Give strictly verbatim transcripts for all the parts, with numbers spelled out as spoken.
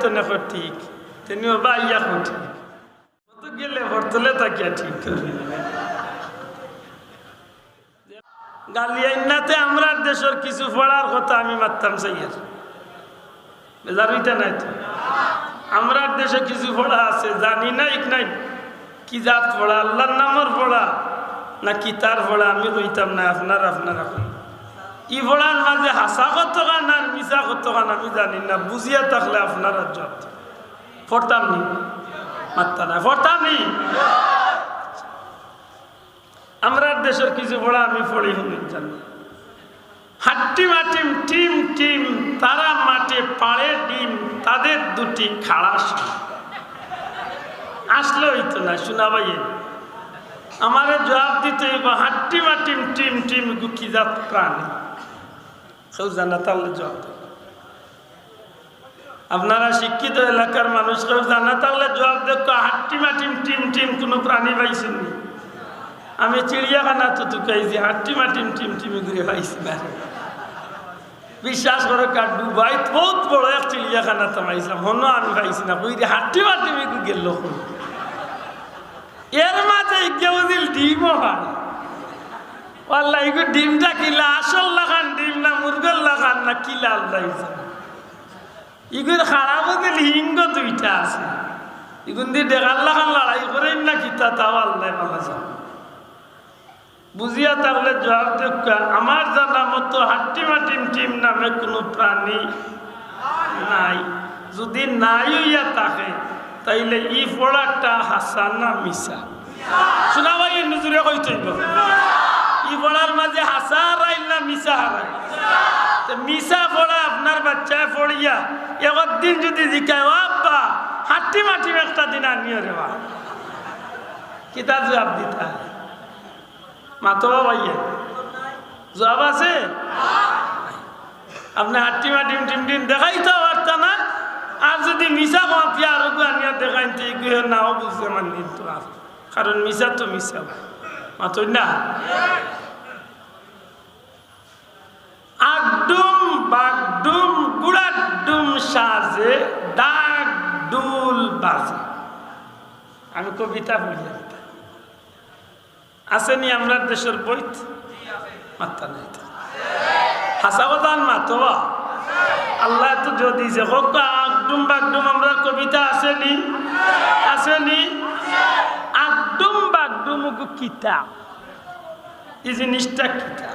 তো না ঠিক, তেনিও বাইয়া ঠিক। তো গেলে বরতলে থাকিয়া ঠিক করবে। গালি আইন্নাতে আমরার দেশর কিছু পড়ার কথা আমি মাততাম চাইয়ার। বেজার অইতা নায় তো? আমরার দেশো কিছু পড়া আছে, জানি না, ইক নাই। কি জাত পড়া, আল্লার নামর পড়া, না কিতার পড়া, আমি কইতাম না, আপনারা, আপনারা কইন। ই পড়ার মাঝে হাছা কতখান আর মিছা কতখান আমি জানি না, বুঝিয়া থাকলে আপনারা জবাব দিন। পড়তাম নি? মাততা না, পড়তাম নি? আমরার দেশর কিছু পড়া আমি পড়ি হুনি জানি। হাট্টিমাটিম টিম টিম, তারা মাঠে পাড়ে ডিম, তাদের দুটি খাড়া শিং। আসলে অইতো না, শুনা ভাইয়ে। আমারে জবাব দিতে অইবো, হাট্টিমাটিম টিম টিম, ইগু কি জাত প্রাণী? কেউ জানা থাকলে জবাব দেও। আপনারা শিক্ষিত এলাকার মানুষ, কেউ জানা থাকলে জবাব দেউক্কা, হাট্টিমাটিম টিম টিম কুনু প্রাণী পাইছইন নি? আমি চিড়িয়াখানাত তো তুকাইছি, হাট্টিমাটিম টিম টিম ইগুরে পাইছি না। বিশ্বাস করউক্কা, দুবাইত বউত বড় এক চিড়িয়াখানা থামাইছলাম, হনো আমি পাইছি না, কই রে হাট্টিমাটিম ইগু গেল কই? এর মাঝে ইগু বুঝিল ডিমও পারে। ওয়াল্লাহ, ইগু ডিমটা কিলা, আসল লাখান ডিম না মুরগর লাখান না কিলা, আল্লায় জানে। ইগুর খাড়া বুঝিল হিঙ্গ দুইটা আছে। ইগুন দি ডেগার লাখান লড়াই করইন না কিতা, তাও আল্লায় ভালা জানে। বুঝিয়া থাকলে জবাব দেউক্কা, আমার জানা মতো হাট্টিমাটিম টিম নামে কুনু প্রাণী নাই। যুদি নাই অইয়া থাকে, তাইলে ই পড়াটা হাছা না মিছা? শুনা ভাই, ইন্নু জুরে কইতে অইবো। ই পড়ার মাঝে হাছা হারাইল না মিছা হারাইল? তে মিছা পড়া আপনার বাচ্চায় পড়িয়া একদিন যুদি জিকায়, "ও আব্বা, হাট্টিমাটিম একটা দিন আনিও রে বা।" কিতা জবাব দিতা? মাতো বা ভাইয়ে। জবাব আছে? আপনে হাট্টিমাটিম টিম টিম দেখাইতা পারতা না। আর যুদি মিছা মাতিয়া আরোগু আনিয়া দেখাইন, তে ইগুয়ে নাও বুঝতে মান কিন্তু আর। কারণ মিছা তো মিছা। মাতইন না? আগডুম বাগডুম গুড়ার ডুম সাজে, ডাক ডুল বাজে। আমি কবিতা বলি একটা। আছে নি আমরার দেশর বইত? মাততা নাই তো। হাছা কথা আর মাতো বা। আল্লায় তো যুদি যে কউক্কা আগডুম বাগডুম আমরার কবিতা আছে নি? আছে নি? আগডুম বাগডুম ইগু কিতা? ই জিনিসটা কিতা?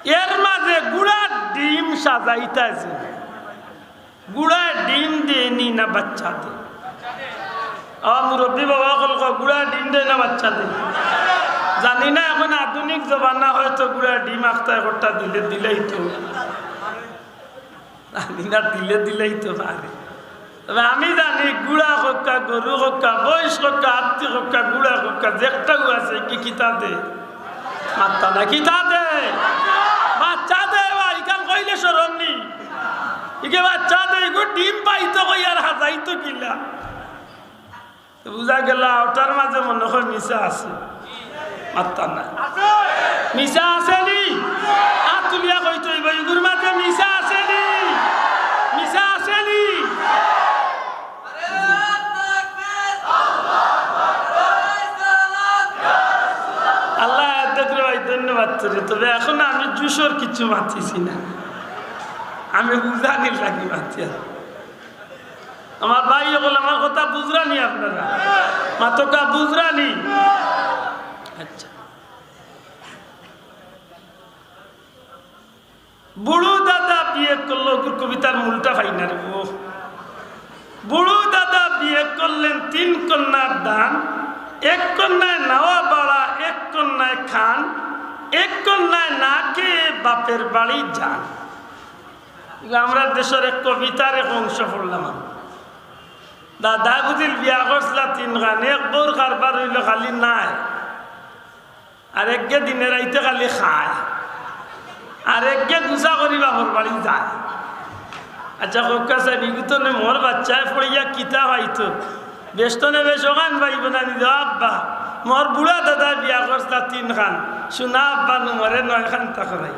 এর মাঝে গুড়ার ডিম সাজাইতা যে। গুড়ায় ডিম দেয় নি না বাচ্চা দেয়? আমার মুরব্বি বাবা অকল কও, গুড়ায় ডিম দেয় না বাচ্চা দেয়? জানি না, এখন আধুনিক জমানা, হয়তো গুড়ায় ডিম আখতা একটা দিলে দিলাইতো। জানি না, দিলে দিলাইতো পারে। তবে আমি জানি, গুড়া কউক্কা, গরু কউক্কা, মইষ কউক্কা, হাত্তি কউক্কা, গুড়া কউক্কা, যেকটাউ আছে, ইগু কিতা দেয়? মাততা না, কিতা দেয়? বাচ্চা দেয় বা, ইখান কইলে শরম নি? ইগু বাচ্চা দেয়, ইগু ডিম পাইতো কই আর হাজাইতো কিলা? তো বুঝা গেল, ওটার মাঝে মনে হয় মিছা আছে। মাততা না। মিছা আছে নি? আত তুলিয়া কইতে অইবো, ইগুর মাঝে মিছা আছে নি? মিছা আছে নি? আল্লাহ, দেখরে ভাই, ধন্যবাদ তোরে। তবে এখন আমি জুশর কিছু মাতিছি না, আমি বুঝানির লাগি মাতিয়া। আমার ভাই অকল, আমার কথা বুঝরা নি আপনারা? মাতউক্কা, বুঝরা নি? আচ্ছা। বুড়ো দাদা বিয়ে করলো, কবিতার মূলটা পাই না রে। ও বুড়ো দাদা বিয়ে করলেন, তিন কন্যার দান, এক কন্যায় নেওয়া ভাড়া, এক কন্যায় খান, এক কন্যায় না খেয়ে বাপের বাড়ি যান। ইগু আমরার দেশর এক কবিতার এক অংশ পড়লাম আমি। দাদায় বুঝিল বিয়া করছিলা তিন খান, এক বউর কারবার অইলো খালি নায়, আর একে দিনে রাইতে খালি খায়, আর একে গুছা করি বাপর বাড়ি যায়। আচ্ছা, কউক্কা ছাব, ইগু তো নে মোর বাচ্চায় পড়িয়া কিতা পাইতো, বেশ তো নে বেশ অখান পাইবো না নি? আব্বা, মোর বুড়া দাদায় বিয়া করছিলা তিন খান, শুনা আব্বা, নু মোরে নয় খান তা করাই।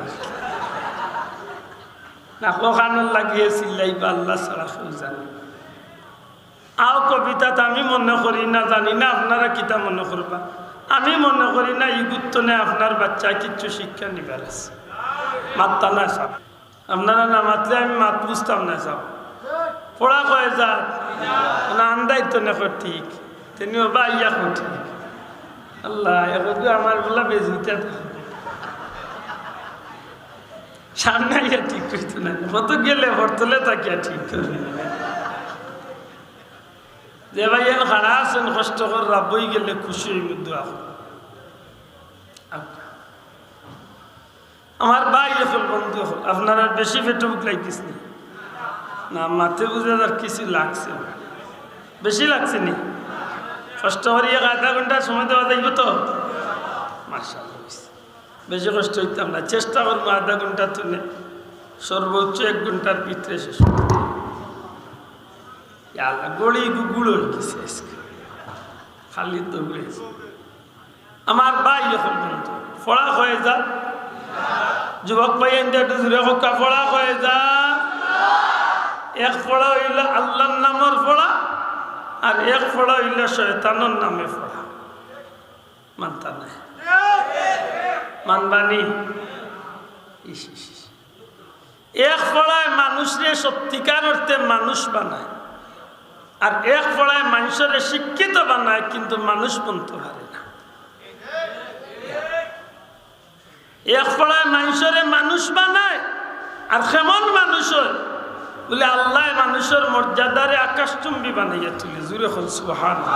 না, অখানর লাগিয়ে চিল্লাইবা, আল্লাহ ছাড়া কেউ জানে। আও কবিতাত আমি মনে করি না, জানি না আপনারা কিতা মনে করবা, আমি মনে করি না ইগুত্তনে আপনার বাচ্চায় কিচ্ছু শিক্ষা নিবার আছে। মাততা না সাব, আপনারা না মাতলে আমি মাত বুঝতাম না সাব। পড়া কয় যাত, না আন্দাই তো না কয় ঠিক, তেনিও বা ইয়া কয় ঠিক। আল্লাহ, এখন তো আমার বলা বেজুইতা তো। সামনে আইয়া ঠিক করতো না, কত গেলে হরতলে থাকিয়া ঠিক করবে। যে ভাই এন খাড়া আছেন, কষ্ট কররা, বই গেলে খুশি হইব, দোয়া করব। আমার ভাই অকল, বন্ধু অকল, আপনারা বেশি পেটো ভুক লাগিছে নি? না, মাতে বুঝা যার কিছু লাগছে না। বেশি লাগছে নি? কষ্ট করি এক আধা ঘন্টার সময় দেওয়া যাইব তো? মাশাআল্লাহ। বেশি কষ্ট হইতাম না, চেষ্টা করবো আধা ঘন্টা তুলে সর্বোচ্চ এক ঘন্টার ভিতরে শেষ করতে। ইয়া আল্লাহ, গড়ি গুগুড় হয়ে গেছে আজকে, খালি দৌড়েছে। আমার ভাই অকল, বন্ধু, পড়া হয়ে যা। যুবক ভাই, এনতে একটু জুরে কউক্কা, পড়া হয়ে যা। এক পড়া হইল আল্লাহর নামর পড়া, আর এক পড়া হইল শয়তানর নামে পড়া। মানতা নাই? মানবানি? ইস, ইস, ইস। এক পড়ায় মানুষরে সত্যিকার অর্থে মানুষ বানায়, আর এক পড়ায় মানুষরে শিক্ষিত বানায়, কিন্তু মানুষ বনতে পারে না। এক পড়ায় মানুষরে মানুষ বানায়, আর কেমন মানুষ অয়? বলে, আল্লায় মানুষর মর্যাদারে আকাশচুম্বী বানাইয়া তুলে। জুরে কউন সুবহানাল্লাহ।